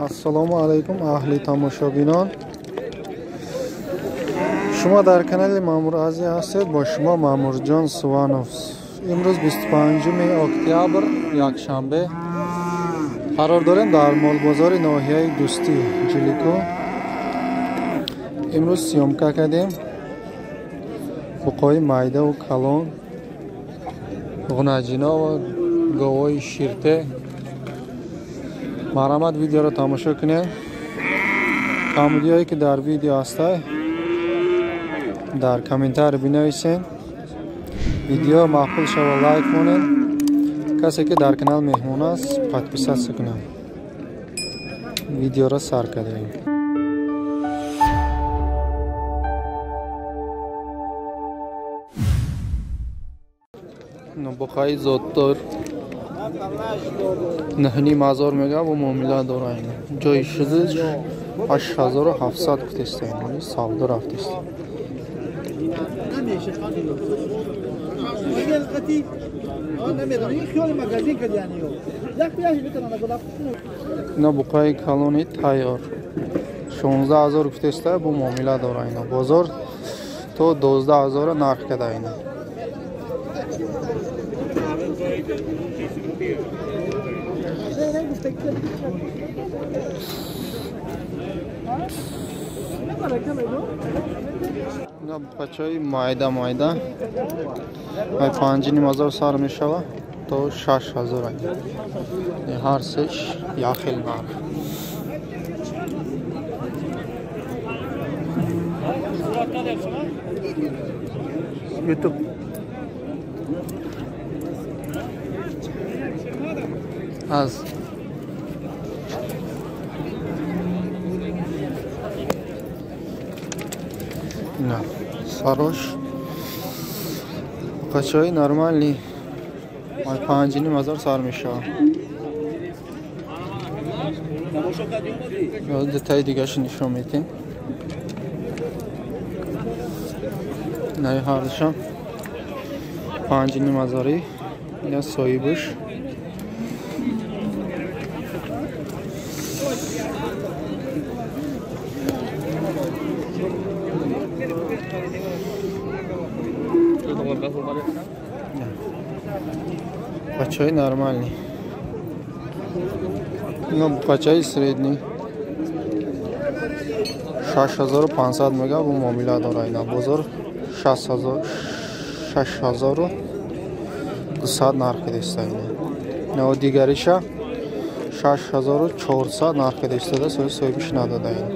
Ассалому алайкум аҳли тамошобинон. Шумо дар канали Маъмур Азия ҳастед, бо шумо Маъмурҷон Суванов. Имрӯз 25 октябр, якшанбе, қарор дорем дар молбозори ноҳияи Дӯстӣ Ҷилико. Имрӯз съёмка кардем буқои майдаву калон, ғунаҷино ва говои ширте. Марҳамат, видеоро тамошо кунед. Камбудиҳое ки дар видео ҳастай, дар комментарий бинависед. Видео маъқул шава, лайк монед. Касе ки дар канал меҳмон аст, подписаться кунад. Видеоро сар кардаем. Буқаи зотдор 9,5 ҳазор мега, бо муомила дора. Ҷои шудаш 8700 гуфтеста, савдо рафтест. Ина буқаи калони тайёр 16 000 гуфтеста, бо муомила дора. Ина бозор то 12 000 нарх када ина. Ина буқачаи майда майда ай 5,5 ҳазор сар мешава то 6 000, ҳар сеш як хел нарх. Ютуб. Аз на сарош буқачаҳои нормальный ай 5,5 ҳазор сар мешавад. Детаи дигаашо нишон медиҳем. Наи ҳардушам 5,5 ҳазорӣ. Ина соҳибаш. Бачаи нормальный. Ино бачаи средний 6500 мега, бо муомила дора. Ина бозор 6200 нарх кидаиста. Ина дигариша 6400 нарх кидаистада, соҳибиш надода ин.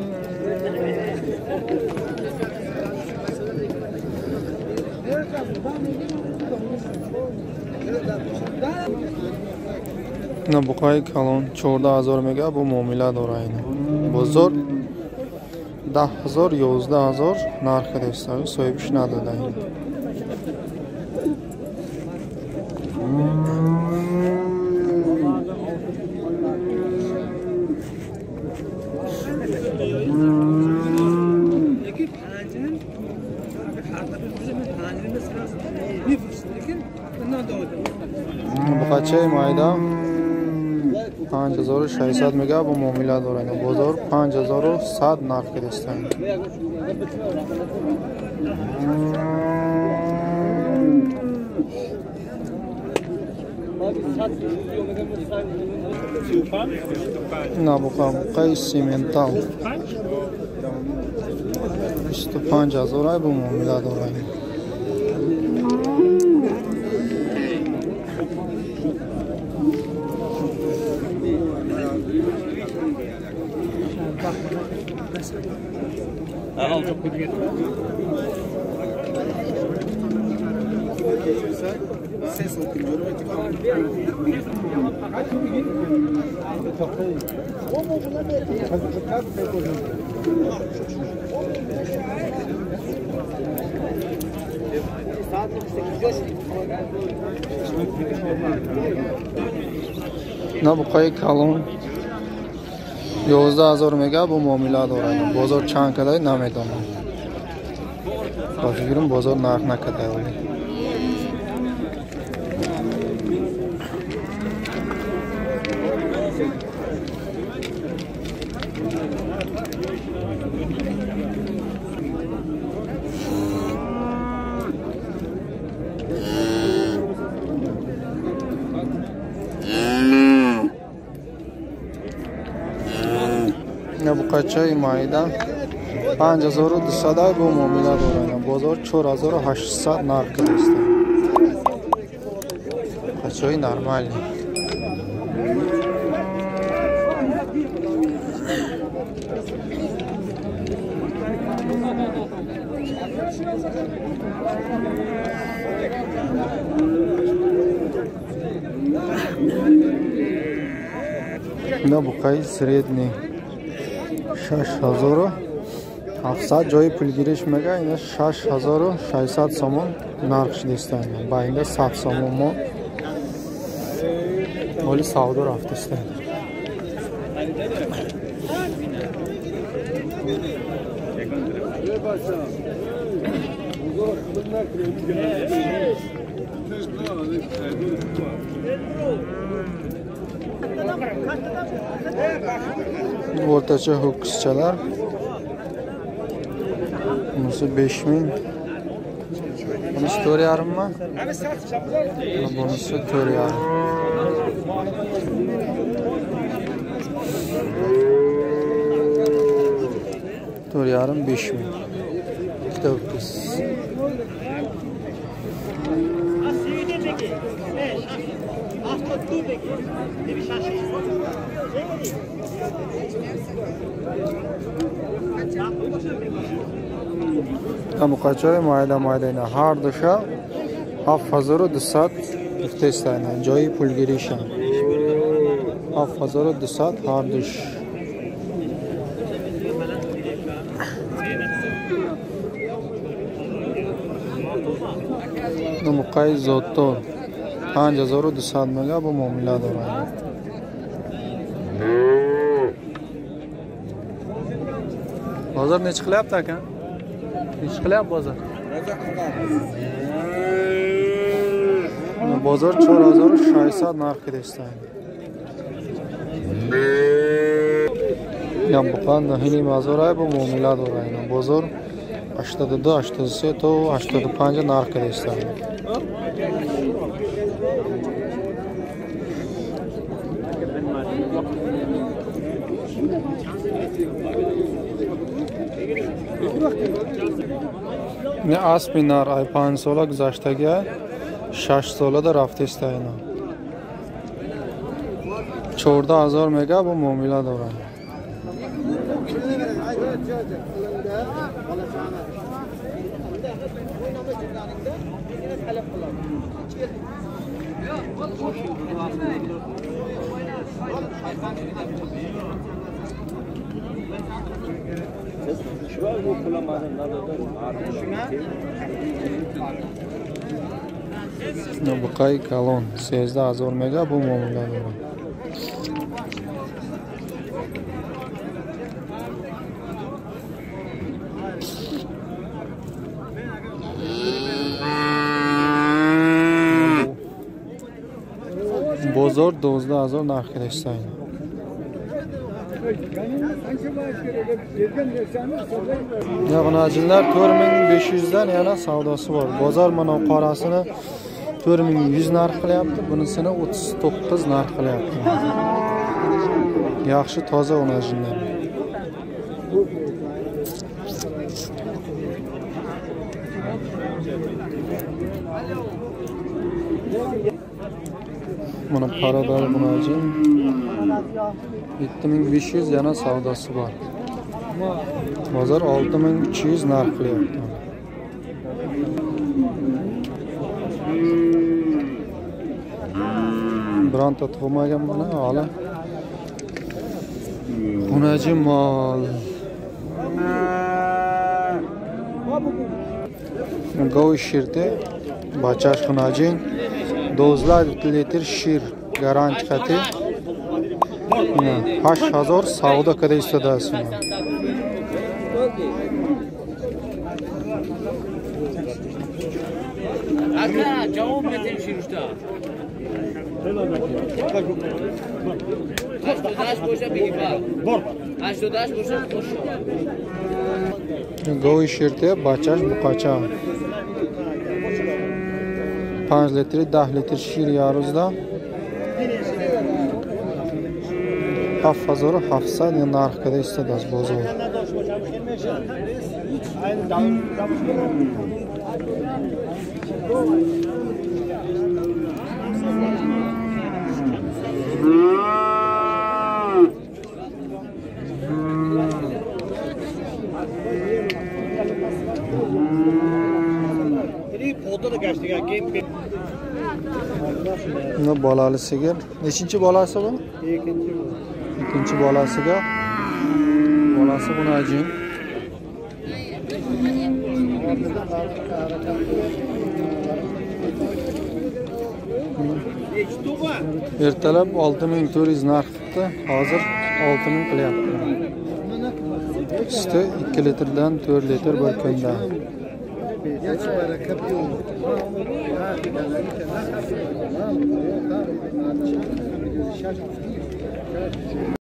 Ина буқаи калон 14 000 мега, бо муомила дора. Ина бозор 10 000, 11 000 нарх кидаиста, соҳибиш надода ин. Буқачаи майда 5600 мега, бо муомила дора. Бозор 5100 нарх кидаиста. Ина буқа, буқаи симентал 25 000 ай, бо муомила дора. На буқаи калон 11 000 мега, бо муомила дорад. Бозор чанд кадай, намедонам. Ба фикрам, бозор нарх накарда вале. Буқачаи майда 5200 бо муомила дорад. Бозор 4800 нарх аст. Буқачаи нормалӣ. На буқаи средний 6700 ҷои пулгириш мега, ина 6600 сомон нарх шудиста. Ба инда 100 сомон мо моли савдо рафтиста. O'rtacha ho'kizchalar bunisi 5000, bunisi 4,5 mi? Bunisi 4,5. 4,5 5000. Ikkita ho'kiz. Буқачаҳои майда майда ина ҳар душа 7200 гуфтеста ина ҷои пулгириша 7200 ҳар душ. Буқаи зоттор 5200 мега бо муомила дорад. Bozor necha qilyapti aka? Necha qilyapti bozor? Bozor 4600 narx kedishdi. Ya buqa 9,5 бо муомила дорад. Бозор 82, 83 то 85 нарх kedishdi. Не аспи нар ай 5 сола гузаштагия 6 солада рафтиста ина. 14000 мега бо муомила дорад. Буқаи калон 13000 мега бо муомила дорад. Бозор 12000 нарх кедишта. Yog'najinlar 4500 dan yana savdosi bor. Bozor mana qorasini 4100 narx qilyapti, bunisini 39 narx qilyapti. Yaxshi toza o'najinlar. Mana parador bunajin 7500 yana savdosi bor. Bozor 6300 narx qilyapti. Bironta tug'magan buni hali. Xunaji mol. Govi shirdi, bachash xunajin 12 litr shir гарант хати. 8000 савдо када истодаст. Ака, ҷавоб метем ширушта. 88 боша бигӣ ба. 88 боша хуш. Гови ширте бачаш буқача. 5 литр, 10 литр шир ярузда. 7700 нарх карда истодааст бозор. Buni bolali sigir. Nechinchi bolasi bu? Ikkinchi bolasiga. Bolasi buni ajin. Ertalab 6400 narx qildi, hozir 6000 qilyapti. Suti 2 litrdan 4 litr bir kunda.